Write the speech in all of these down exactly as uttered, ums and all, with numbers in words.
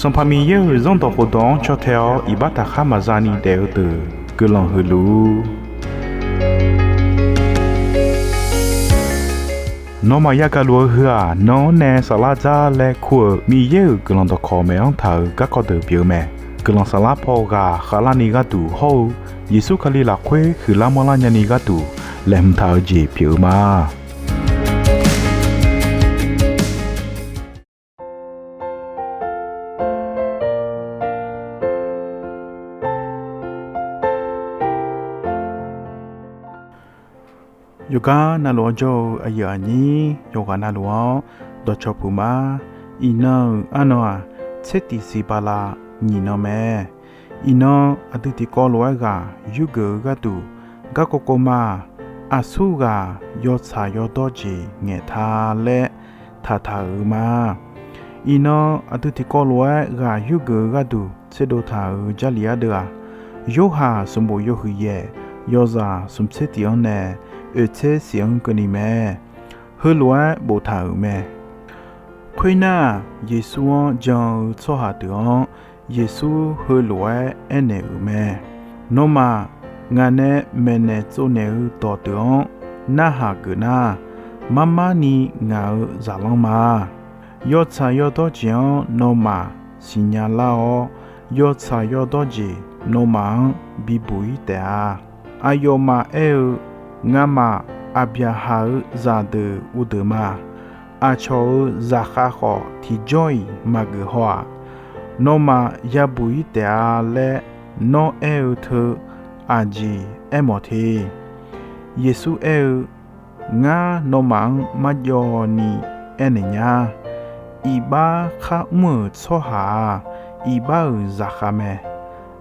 Sanqpaq Miqyaer-euq Zanrdawq khofdawq-anr caw tae-awr iqbax taqkhar maqza ni daef-eu deuq guiqlanq huiq luf-ur. Nawmaf yagaq luf-eu heu-aq, nan-anr nae saflar dzar laer kur-euq Miqyaer-euq guiqlanq dawqkawq maeq-anr taq-euq garkawv deuq pyeuf-eu mae. Guiqlanq saflar paw ghaq khavlarni gharduq hawr-eu Yeqsur Kali lafkhoer huiqlar manrlar nyani gharduq laeqhmq taq-eu jeq pyeuf-eu ma. Yawqgar navluf-anr jawr-eu aqyuif aqnyir yawqghaq navluf-anr dawqcawq puq ma. Iqnan-euq arnan-aq, tser tiq siq bala nyiq nan mae. Iqnan aqdui tiqkawv lof-aer ghaq yurgeuf-eu gharduq, garkawv kawv ma-aq, aqsur ghaq yawtsaq yawdawr jeq ngaeqta laer taqtaq-euq ma. Iqnan aqdui tiqkawv lof-aer ghaq yurgeuf-eu gharduq tserdov taq-euq Jarlif ardeuv-aq, Yorhaq sanqbof yawhuiq yaef yawzaq smq tser tiq-anr nae oeq tser siq-anr keuvni mae. Heulof-aer boftaq-euq mae. Khoernar, Yeqsur-anr jan-eu tsawrhaq deuq-anr Yeqsur heulof-aer aernaeq-euq mae. Nawmaf ngaq nae maeqnaeq tsovnaeq-eu dawqdeuq-anr narhaq geuf nar, marmar ni ngaq-euq zaqlanr ma. Yawtsaq yawdawr jeq-anr nawmaf siqnya lar-awr, yawtsaq yawdawr jeq nawmaf-anr bibuq-ir taef-a. Aqyawfmaf aer-eu, Ngamaf Aqbyaqhaq-euq zaqdeuq uvdeuq ma. Aqcawq-euq zaqkhav khawf tiqjawr-iq maqgeuf haw-aq. Nawmaf yabuq-ir taef-a laer nawr aer-eu teu aqjeq aermawf te. Yeqsur aer-eu, Ngar nawmaf-anr marjawv ni aernaeq nya. Iqbax kharmr-euq tsawrhaq-aq, iqbax-euq zaqkhav mae.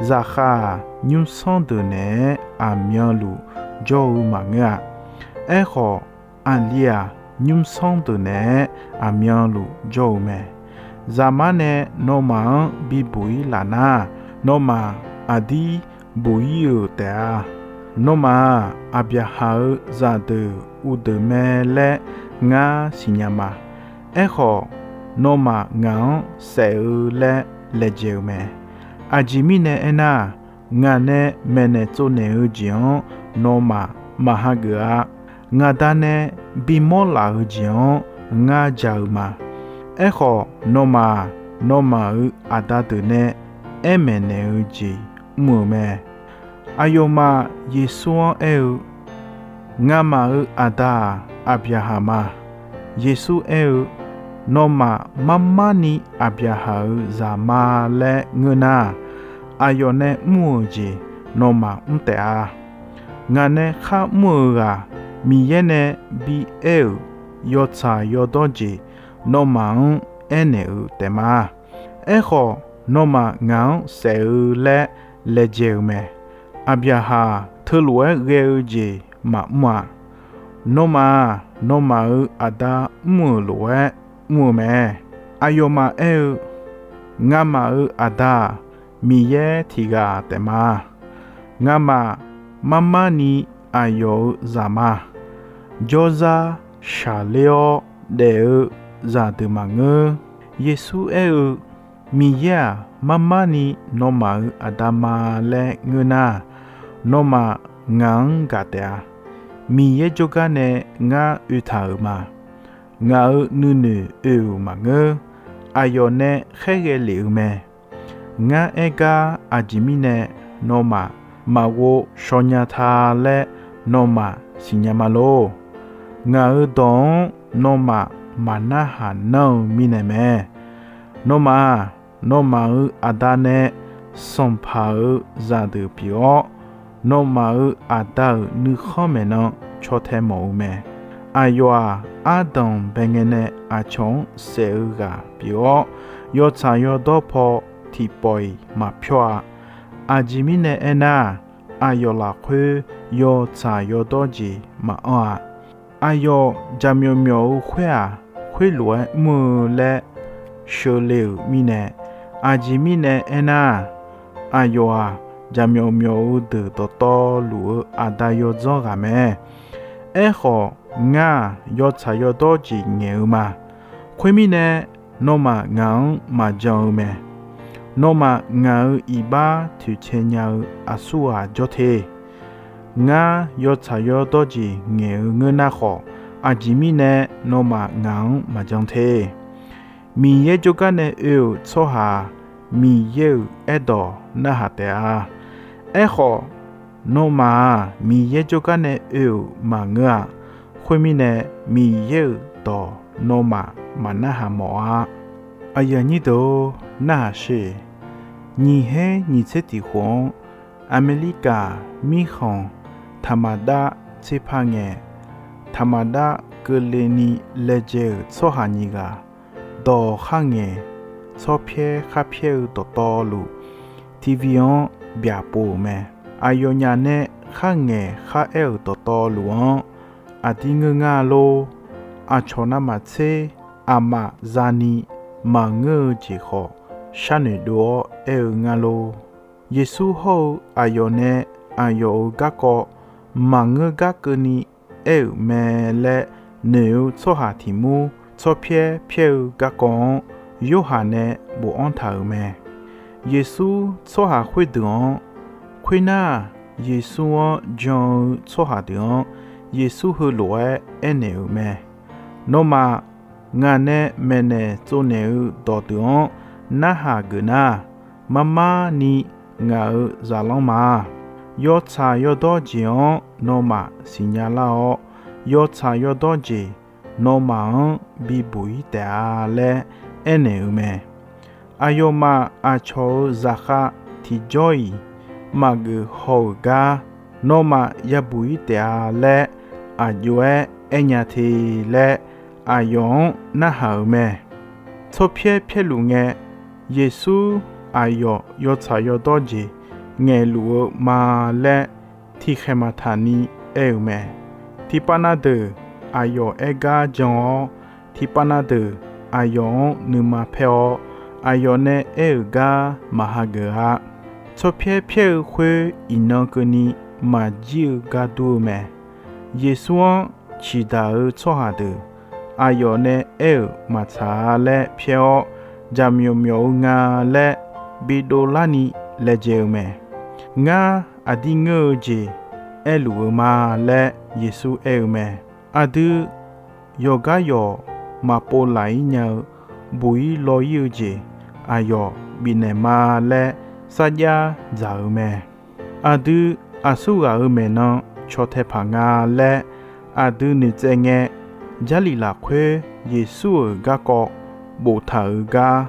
Zaqkhav-aq, nymrsanr deuq naeq-aer aqmyanluf jawr-eu maqngeur-a. Aerkhawf, aqli-aq, nymrsanr deuq naeq-aer aqmyanluf jawr-eu mae. Zaqmar nae nawmaf-anr bibuq-ir laf nar, nawmaf aqdir buq-ir-euq taef-a. Nawmaf-aq, Aqbyaqhaq-euq zaqdeuq uvdeuq mae laer ngar siqnya ma. Aerkhawf, nawmaf ngaq-anr saef-eu laer laejae-eu mae. Aqjeq mirnae aernar, ngaq nae maeqnaeq tsovnaeq-eu jeq-anr nawmaf maqhageuf-a. Ngaq Da nae bimawr laf-eu jeq-anr ngar ja-eu ma. Aerkhawf, nawmaf-aq, nawmaf-euq aqda deuq nae aer maeqnaeq-eu jeq mr-euq mae. Aqyawfmaf Yeqsur-anr aer-eu, Ngamaf-euq aqda-aq, Aqbyaqhaq ma. Yeqsur aer-eu, Nawmaf marmar ni Aqbyaqhaq-euq zaq ma laer ngeur nar, aqyawf nae mr-euq jeq nawmaf mr taef-a. Ngaq nae khar mr-eu ghaq Miqyaer nae bi aer-euq yawtsaq yawdawr jeq nawmaf-anr aernaeq-eu taef ma. Aerkhawf, nawmaf ngaq-anr saef-eu laer laejae-eu mae. Aqbyaqhaq teulof-aer ghae-eu jeq maqmr-a. Nawmaf-aq, nawmaf-euq aqda mr-euq lof-aer mr-eu mae. Aqyawfmaf aer-eu, Ngamaf-euq aqda-aq, Miqyaer tiq ghaq taef ma. Ngamaf marmar ni aqyawf-euq zaq ma. Jawrzar shaqler-awr daef-eu zaqdeuq maqngeur. Yeqsur aer-eu, Miqyaer-aq, marmar ni nawmaf-euq aqda ma laer ngeur nar, nawmaf ngaq-anr gaq taef-a. Miqyaer jawrgar nae ngar oe taq-euq ma. Ngaq-euq nuinoeq oe-euq maqngeur. Aqyawf nae khaerghae lef-eu mae. Ngar aer gar aqjeq mirnae nawmaf maqghov shaw nya ta laer nawmaf siqnya ma lor. Ngaq-euq dawq-anr nawmaf maqnarhaq nanr-eu mirnae mae. Nawmaf-aq, nawmaf-euq aqda nae sanqpaq-euq zaqdeuq pyeuf-awr, nawmaf-euq aqda-euq nuikhanr maeqnan caw tae mawf-eu mae. Aqyawf-aq, ardanq bae ngae nae aqcawq-anr saef-eu ghaq pyeuf-awr, yawtsaq yawdawr paw tiqpawf-iq maqpyawr-a. Aqjeq mirnae aernar, aqyawf lafkhoer yawtsaq yawdawr jeq maqanr-a. Aqyawf jaqmyawf myawf-eu khoer-aq, khoerlof-aer mr-eu laer sheuqle-euq mirnae, aqjeq mirnae aernar, aqyawf-aq, jaqmyawf myawf-eu deuq dawqtawvluf-eu aqda yawdzanr ghaq mae. Aerkhawf, ngar-aq, yawtsaq yawdawr jeq ngaeq-eu ma. Khoermirnae, nawmaf ngaq-anr maqjan-eu mae. Nawmaf ngaq-euq iqbax toeqcae nya-eu aqsurghaq jawr te. Ngar yawtsaq yawdawr jeq ngaeq-eu ngeur nar khawf, aqjeq mirnae nawmaf ngaq-anr maqjan te. Miqyaer jawrgar nae oe-euq tsawrhaq-aq, Miqyaer-euq aerdawq narhaq taef-a. Aerkhawf, nawmaf-aq, Miqyaer jawrgar nae oe-euq maqngeur-a. Khoermirnae, Miqyaer-euq dawq nawmaf maqnarhaq mawf-a. Aqyuif aqnyir deuq-or, narhaq sher. Nyiq haer nyiq tser tiq khof-anr, Aqmeqliqkaq mirkhanq taqmaqdav tserpar ngae, taqmaqdav keuvle ni laejae-euq tsawrhaq nyiq ghaq, dawq kharngaeq tsawrpyaer kharpyaer-eu dawqtawvluf, TV-anr byaqpov-euq mae. Aqyawfnyaf nae kharngaeq kharaer-euq dawqtawvluf-anr, aqdir ngeur nga lor. Aqcawq navmaqtser aqmaf zani maqngeur-eu jeq khawf, sharnoeq dov-awr aer-eu nga lor. Yeqsur hawr-eu aqyawf nae aqyawf-euq garkawv maqngeur gar keuvni aer-euq mae laer noeq-eu tsawrhaq tiq mur tsawrpyaer pyaer-eu garkawv-anr, Yorhaq nae bofanr taq-euq mae. Yeqsur tsawrhaq khoerdeuq-anr, khoernar, Yeqsur-anr jan-eu tsawrhaq deuq-anr, Yeqsur heulof-aer aernaeq-euq mae. Nawmaf, ngaq nae maeqnaeq tsovnaeq-eu dawqdeuq-anr narhaq geuf nar, marmar ni ngaq-euq zaqlanr ma. Yawtsaq yawdawr jeq-anr nawmaf siqnya lar-awr, yawtsaq yawdawr jeq nawmaf-anr bibuq-ir taef-a laer aernaeq-euq mae. Aqyawfmaf aqcawq-euq zaqkhav tiqjawr-iq maqgeuf haw-euq gar, nawmaf yabuq-ir taef-a laer aqjox-aer aernya te laer aqyawf-anr narhaq-euq mae. Tsawrpyaer pyaerluf ngae, Yeqsur aqyawf yawtsaq yawdawr jeq ngaeqluf-eu ma laer tiqkhaeq maqtaq ni aer-euq mae. Tiqpav na deuq aqyawf aer gar jan-awr, tiqpav na deuq aqyawf-anr nuima paer-awr, aqyawf nae aer-euq gar maqhageuf-a. Tsawrpyaer pyaer-eu khoer iqnan keuvni maqjir-eu gar dur-eu mae. Yeqsur-anr ciqdaq-eu tsawrhaq deuq aqyawf nae aer-euq maqtsaq-a laer pyaer-awr, jaqmyawf myawf-eu nga laer bidov larni laejae-eu mae. Ngar aqdir ngeur-eu jeq aerluf-eu ma laer Yeqsur aer-eu mae. Aqdui yawqgar yawq maqpov laf-ir nya-eu buq-ir law-ir-eu jeq aqyawf bifnaeq ma laer sarjax dzaq-eu mae. Aqdui aqsurghaq-euq maeqnan caw tae paq nga laer aqdui noeqtsaev ngae, Jarlif lafkhoer Yeqsur-euq garkawv boftaq-euq gar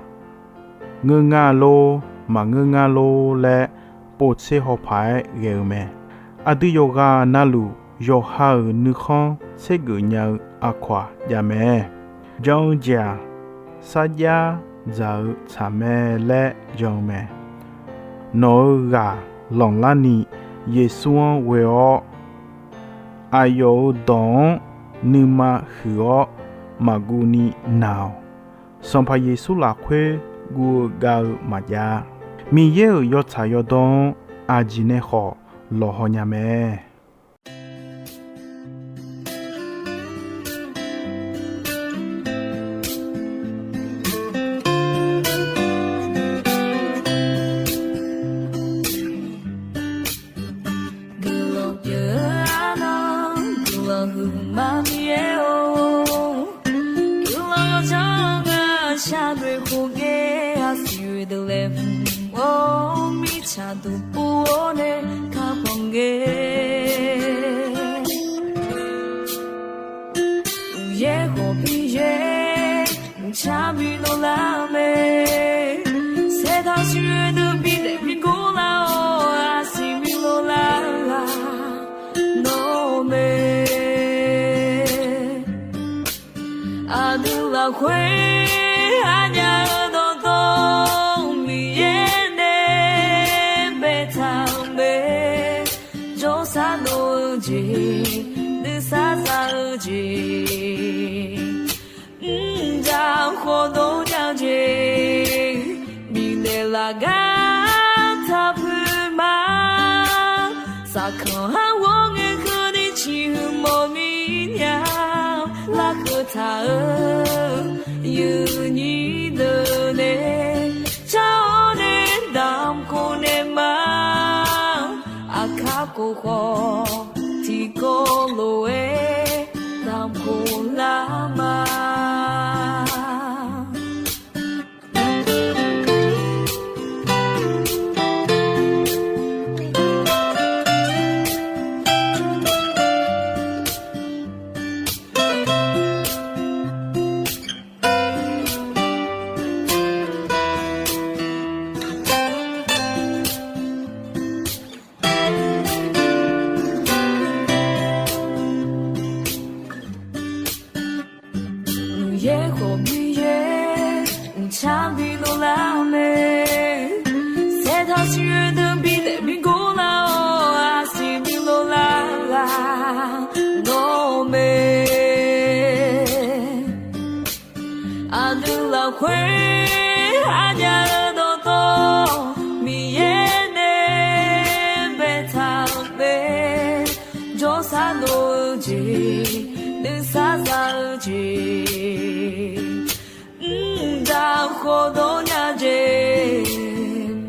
ngeur nga lor, maqngeur nga lor laer povtser haw paq-aer ghae-eu mae. Aqdui yawqghaq navluf yawqha-euq nuikhanr tsergeuf nya-eu aqkawq-aq jav mae. Jan-eu jeq-aq, sarjax dzaq-eu tsaq mae laer jan-eu mae. Nawq-euq ghaq lanqlar ni Yeqsur-anr ghoe-awr, aqyawf-euq dawq-anr nuima huiq-awr maqguv ni naq-awq. Sanqpaq Yeqsur lafkhoer guv-eu gav-eu maqjav-a. Miqyaer-euq yawtsaq yawdawr-anr aqjeq nae khawf lawqhaw nya mae. Guiqlanq pyeuf-eu arnan, guiqlanq huiqma Miqyaer-or, guiqlanq yawdzanr-eu ngar shaqnoeq khof ngae, aqsiq oe deuq laeqhmq-awr, mirtsaq duqpov-awr nae kakhanq ngae, uqyaer khawf Miqyaer mqcar bi dovlar mae. Saertaq siq oe deuq bi daef bi gor lar-awr, aqsiq bi dovlar ghaq nawr mae. Aqdui lafkhoer aqnyaf-euq dawqtawvluf Miqyaer nae baetaq-euq mae. Jawrsar dov-eu jeq, nuisar za-eu jeq, mrjaq khawf dov nya-eu jeq, bifnaeq laf gar taqpuq ma. Saqkanq har ghawr ngae keuvni ciqhuiq mawf mir nya, larkeuv taq-eu yuifnyir deuq nae, car-awr nae Yaerkhawf Miqyaer mqcar bi loflar-eu mae. Saertaq siqyoeq deuq bidaef bi gor lar-awr, arsiq bi loflar ghaq nawr mae. Aqdui lafkhoer aqnyaf-euq dawqtawv Miqyaer nae baetaq-euq mae. Jawrsar dov-eu jeq, nuisar za-eu jeq, mqdaq khawf dawr nya jeq,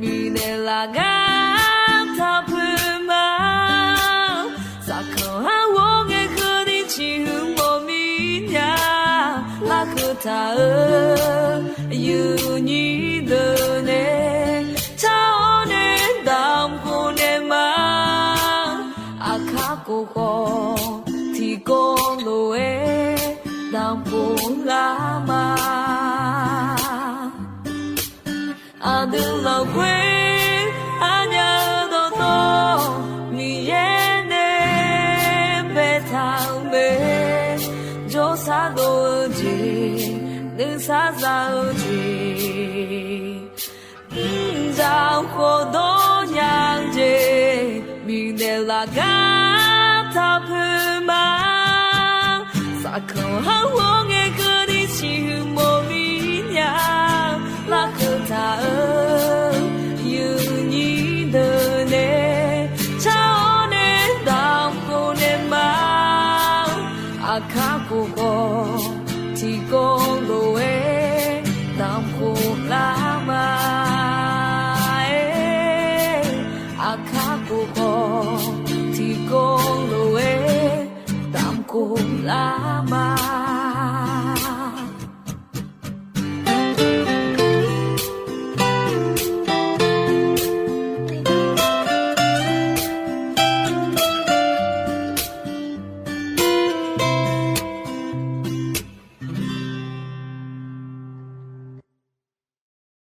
bifnaeq laf gar taq poeq ma. Saqkanq-anr ghawr ngae keuvni ciqhuiq mawf mir nya. Larkeuv taq-euq yuifnyir deuq nae car-awr nae damq khof naeq ma. Aqkar khof khawf tiqkawv lof-aer damq khof lar ma. Aqdui lafkhoer aqnyaf-euq dawqtawv Miqyaer nae baetaq-euq mae. Jawrsar dov-eu jeq, nuisar za-eu jeq, mqdaq khawf dawr nya-eu jeq, bifnaeq laf gar taq poeq